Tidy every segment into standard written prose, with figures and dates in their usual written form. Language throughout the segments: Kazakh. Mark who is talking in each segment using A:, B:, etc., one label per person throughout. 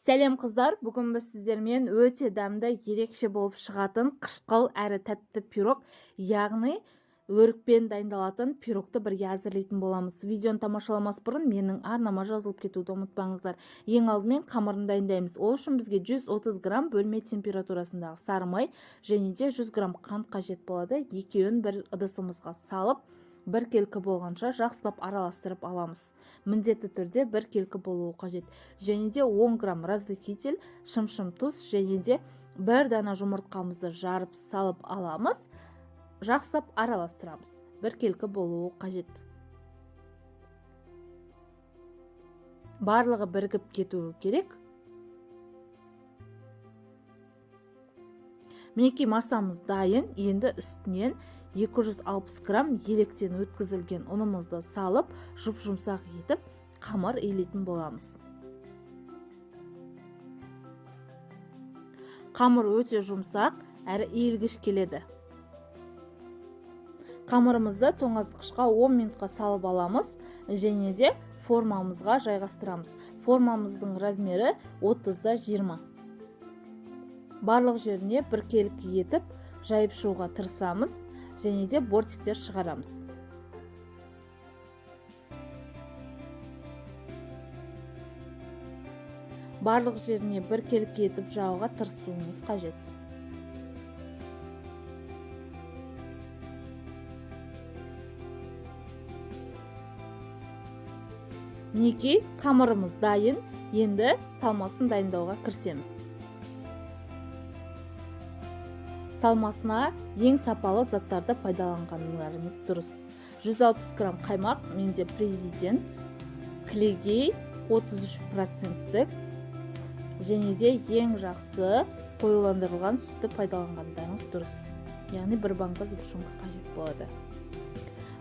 A: Сәлем, қыздар! Бүгін біз сіздермен өте дәмді, ерекше болып шығатын қышқыл әрі тәтті пирог, яғни өрікпен дайындалатын пирогты бірге әзірлейтін боламыз. Видеоны тамашаламас бұрын менің арнама жазылып кетуді ұмытпаңыздар. Ең алдымен қамырын дайындаймыз. Ол үшін бізге 130 грамм бөлме температурасындағы сары май және де 100 грамм қант қажет болады. Екеуін бір ыдысымызға салып, біркелкі болғанша жақсылап араластырып аламыз. Міндетті түрде біркелкі болуы қажет. Және де 10 грамм разрыхлитель, шымшым тұз және де бір дана жұмыртқамызды жарып салып аламыз. Жақсылап араластырамыз. Біркелкі болуы қажет. Барлығы бірігіп кетуі керек. Мінекей, массамыз дайын. Енді үстінен 260 грамм електен өткізілген ұнымызды салып, жұп-жұмсақ етіп қамыр илейтін боламыз. Қамыр өте жұмсақ әрі иілгіш келеді. Қамырымызды тоңазытқышқа 10 минутқа салып аламыз және де формамызға жайғастырамыз. Формамыздың размері 30-да 20. Барлық жеріне біркелкі етіп жайып шығуға тырысамыз және де бортиктер шығарамыз. Барлық жеріне біркелкі етіп жаюға тырысуымыз қажет. Мінекей, қамырымыз дайын. Енді салмасын дайындауға кірісеміз. Салмасына ең сапалы заттарды пайдаланғандарыңыз дұрыс. 160 грамм қаймақ, менде Президент, кілегей 33%-тік және де ең жақсы қоюландырылған сүтті пайдаланғандарыңыз дұрыс. Яғни бір банка сгущенка қажет болады.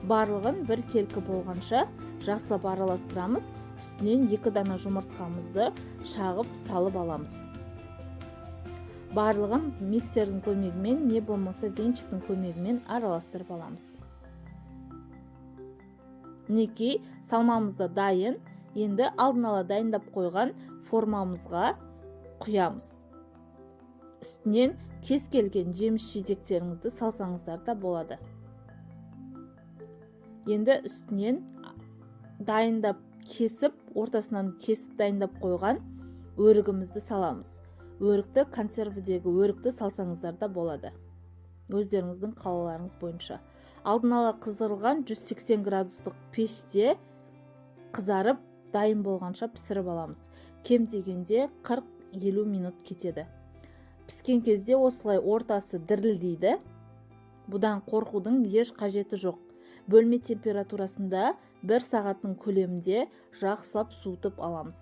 A: Барлығын бір келкі болғанша жақсылап араластырамыз. Үстінен 2 дана жұмыртқамызды шағып салып аламыз. Барлығын миксердің көмегімен, не болмаса венчиктің көмегімен араластырып аламыз. Мінекей, салмамыз да дайын. Енді алдын ала дайындап қойған формамызға құямыз. Үстінен кез келген жеміс жидектеріңізді салсаңыздар да болады. Енді үстінен дайындап кесіп, ортасынан кесіп дайындап қойған өрігімізді саламыз. Өрікті, консервідегі өрікті салсаңыздар да болады. Өздеріңіздің қалауларыңыз бойынша. Алдын ала қыздырылған 180 градустық пеште қызарып дайын болғанша пісіріп аламыз. Кем дегенде 40-50 минут кетеді. Піскен кезде осылай ортасы дірілдейді. Бұдан қорқудың еш қажеті жоқ. Бөлме температурасында бір сағаттың көлемінде жақсылап суытып аламыз.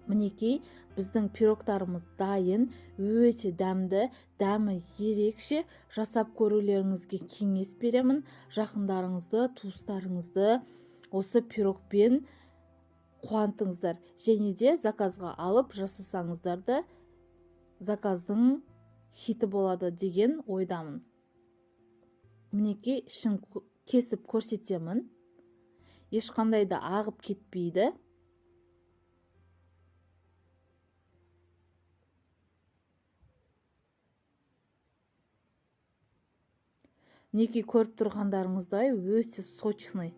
A: Мінекей, біздің пирогтарымыз дайын, өте дәмді, дәмі ерекше. Жасап көрулеріңізге кеңес беремін. Жақындарыңызды, туыстарыңызды осы пирогпен қуантыңыздар. Және де заказға алып жасасаңыздар да заказдың хиті болады деген ойдамын. Мінекей, ішін кесіп көрсетемін. Ешқандай да ағып кетпейді. Мінекей, көріп тұрғандарыңыздай өте сочный.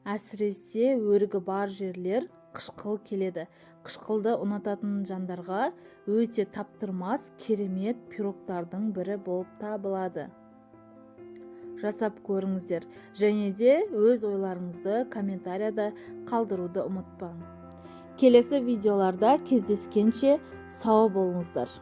A: Әсіресе өрігі бар жерлер қышқыл келеді. Қышқылды ұнататын жандарға өте таптырмас керемет пирогтардың бірі болып табылады. Жасап көріңіздер және де өз ойларыңызды комментарияда қалдыруды ұмытпаңыз. Келесі видеоларда кездескенше сау болыңыздар.